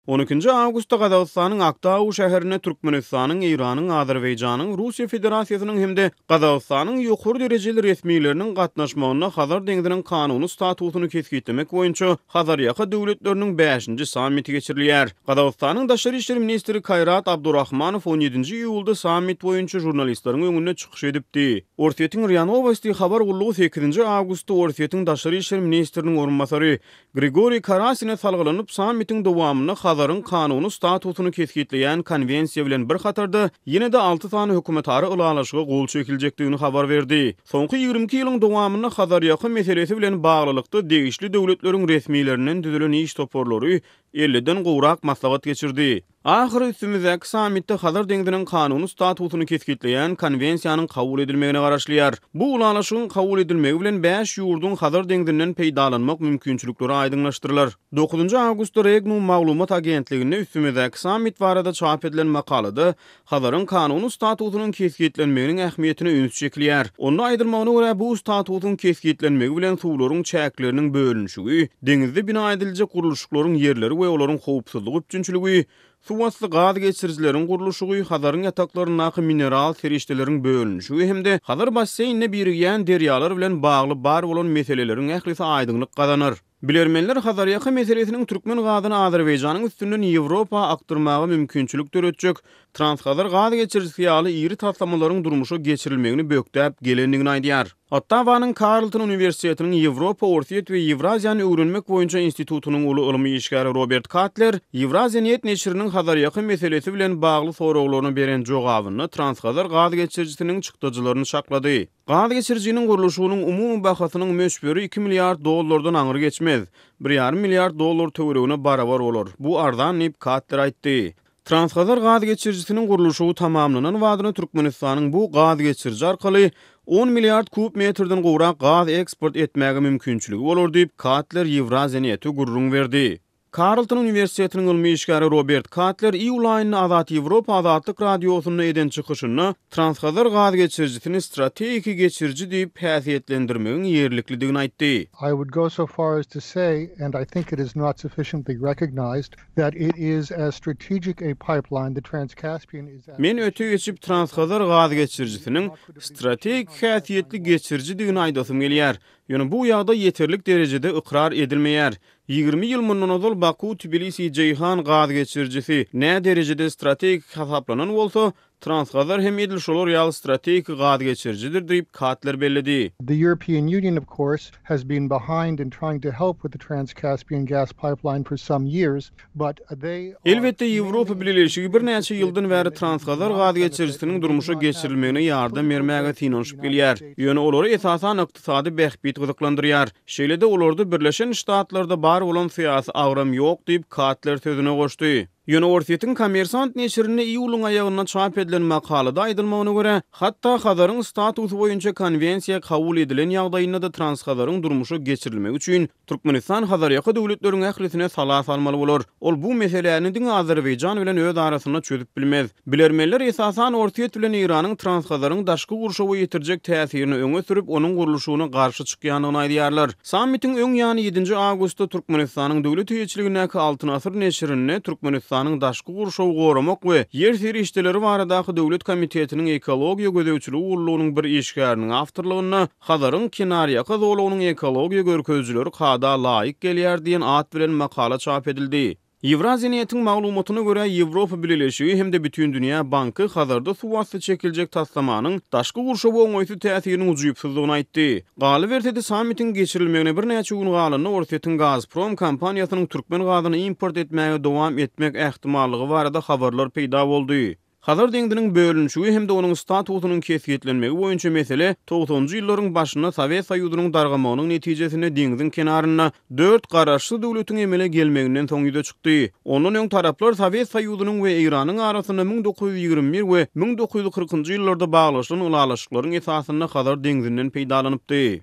On ikinji awgustda Gazagystanyň Aktau şäherinde Türkmenistanyň, Eýranyň, Azerbaýjanyň, Russiýa Federasiýasynyň hem-de Gazagystanyň ýokary derejeli resmileriniň gatnaşmagynda Hazar deňziniň kanuny statusyny kesgitlemek boýunça Hazarýaka döwletleriniň bäşinji sammiti geçirilýär. Gazagystanyň daşary işler ministri Kaýrat Abdurahmanow on ýedinji iýulda sammit boýunça žurnalistleriň öňünde çykyş edipdi. Orsýetiň RIA Nowosti habar gullugy sekizinji awgustda Orsýetiň daşary işler ministriniň orunbasary Grigoriý Karasine salgylanyp, sammitiň dowamynda Hazaryň kanuny statusyny kesgitleýän konwensiýa bilen bir hatarda, ýene-de alty sany hökümetara ylalaşyga gol çekiljekdigini habar berdi. Soňky 22 ýylyň dowamynda Hazarýaka meselesi bilen baglylykda degişli döwletleriň resmilerinden düzülen iş toparlary elliden gowrak maslahat geçirdi. Ahyry üstümizdäki sammitde Hazar deňziniň kanuny statusyny kesgitleýän Konwensiýanyň kabul edilmegine garaşylýar. Bu ylalaşygyň kabul edilmegi bilen bäş ýurduň Hazar deňzinden peýdalanmak mümkinçilikleri aýdyňlaşdyrylar. Dokuzynjy awgustda Regnum maglumat agentliginde üstümizdäki sammit barada çap edilen makalada Hazaryň kanuny statusynyň kesgitlenmeginiň ähmiýetine üns çekilýär. Onda aýdylmagyna görä, bu statusyň kesgitlenmegi bilen suwlaryň çäkleriniň bölünişigi, deňizde bina ediljek gurluşyklaryň ýerleri we olaryň howpsuzlyk üpjünçiligi, suwasty gaz geçirijileriň gurluşygy, Hazaryň ýataklaryndaky mineral serişdeleriň bölünişigi hem-de Hazar basseýnine birigýän derýalar bilen bagly bar bolan meseleleriň ählisi aýdyňlyk gazanar. Bilermenler Hazarýaka meselesiniň türkmen gazyny Azerbaýjanyň üstünden Ýewropa akdyrmaga mümkinçilik döretjek Transhazar gaz geçirijisi ýaly iri taslamalaryň durmuşa geçirilmegini bökdäp gelendigini aýdýar. Ottawanyň Karlton uniwersitetiniň Ýewropa, Orsýet we Ýewraziýany öwrenmek boýunça institutynyň uly ylmy işgäri Robert Katler Ýewraziýa-net neşiriniň Hazarýaka meselesi bilen bagly soraglaryna beren jogabynda Transhazar gaz geçirijisiniň çykdajylaryny çaklady. Gaz geçirijiniň gurluşygynyň umumy bahasynyň möçberi iki milliard dollardan aňry geçmez. Bir ýarym milliard dollar töweregine barabar bolar. Bu arzan diýip, Katler aýtdy. Transhazar gaz geçirijisiniň gurluşygy tamamlanan badyna Türkmenistanyň bu gaz geçiriji arkaly on milliard kub metrden gowrak gaz eksport etmäge mümkinçiligi bolar diýip, Katler Ýewraziýa-nete gürrüň berdi. Karlton uniwersitetiniň ylmy işgäri Robert Katler iýul aýynda Azat Ýewropa Azatlyk Radiosynda eden çykyşynda Transhazar gaz geçirijisini strategiki geçiriji diýip häsiýetlendirmegiň ýerliklidigini aýtdy. I would go so far as to say, and I think it is not sufficiently recognized, that it is as strategic a pipeline, the Trans-Caspian is as. Men öte geçip Transhazar gaz geçirijisiniň strategik häsiýetli geçirijidigini aýdasym gelýär. Ýöne bu ýagdaý ýeterlik derejede ykrar edilmeýär. 20 ýyl mundan ozal Baku-Tbilisi-Jeýhan gaz geçirijisi nä derejede strategik hasaplanan bolsa, Transhazar hem edil şolar ýaly strategik gaz geçirijidir diýip, Katler belledi. The European Union, of course, has been behind in trying to help with the Trans-Caspian gas pipeline for some years, but they are. Elbetde, Ýewropa Bileleşigi birnäçe ýyldan bäri Transhazar gaz geçirijisiniň durmuşa geçirilmegine ýardam bermäge synanyşyp gelýär. Ýöne olary esasan ykdysady bähbit gyzyklandyrýar. Şeýle-de olarda Birleşen Ştatlarda bar bolan syýasy agram ýok diýip, Katler sözüne goşdy. Ýöne Orsýetiň Kommersant neşirinde iýulyň aýagynda çap edilen makalada aýdylmagyna görä, hatda Hazaryň statusy boýunça konwensiýa kabul edilen ýagdaýynda-da Transhazaryň durmuşa geçirilmegi üçin Türkmenistan Hazarýaka döwletleriň ählisine sala salmaly bolar. Ol bu meseläni diňe Azerbaýjan bilen öz arasynda çözüp bilmez. Bilermenler esasan Orsýet bilen Eýranyň Transhazaryň daşky gurşawa ýetirjek täsirini öňe sürüp, onuň gurluşygyna garşy çykýandygyny aýdýarlar. Sammitiň öň ýany ýedinji awgustda Türkmenistanyň döwlet eýeçiligindäki Altyn asyr neşirinde Türkmenistanyň Daşky gurşawy goramak we ýer serişdeleri baradaky döwlet komitetiniň Ekologiýa gözegçiligi gullugynyň bir işgäriniň awtorlygynda Hazaryň kenarýaka zolagynyň ekologiýa görkezijileri kada laýyk gelýär diýen at bilen makala çap edildi. Ýewraziýanetiň maglumatyna görä, Ýewropa Bileleşigi hem-de Bütindünýä banky Hazarda suwasty çekiljek taslamanyň daşky gurşawa oňaýsyz täsiriniň ujypsyzdygyny aýtdy. Galyberse-de, sammitiň geçirilmegine birnäçe gün galanda Orsýetiň Gazprom kompaniýasynyň türkmen gazyny import etmäge dowam etmek ähtimallygy barada habarlar peýda boldy. Hazar deňziniň bölünişigi hem-de onuň statusynyň kesgitlenmegi boýunça mesele togsanynjy ýyllaryň başynda Sowet Soýuzynyň dargamagynyň netijesinde deňziň kenarynda dört garaşsyz döwletiň emele gelmeginden soň ýüze çykdy. Ondan öň taraplar Sowet Soýuzynyň we Eýranyň arasynda 1921 we 1940-njy ýyllarda baglaşylan ylalaşyklaryň esasynda Hazar deňzinden peýdalanypdy.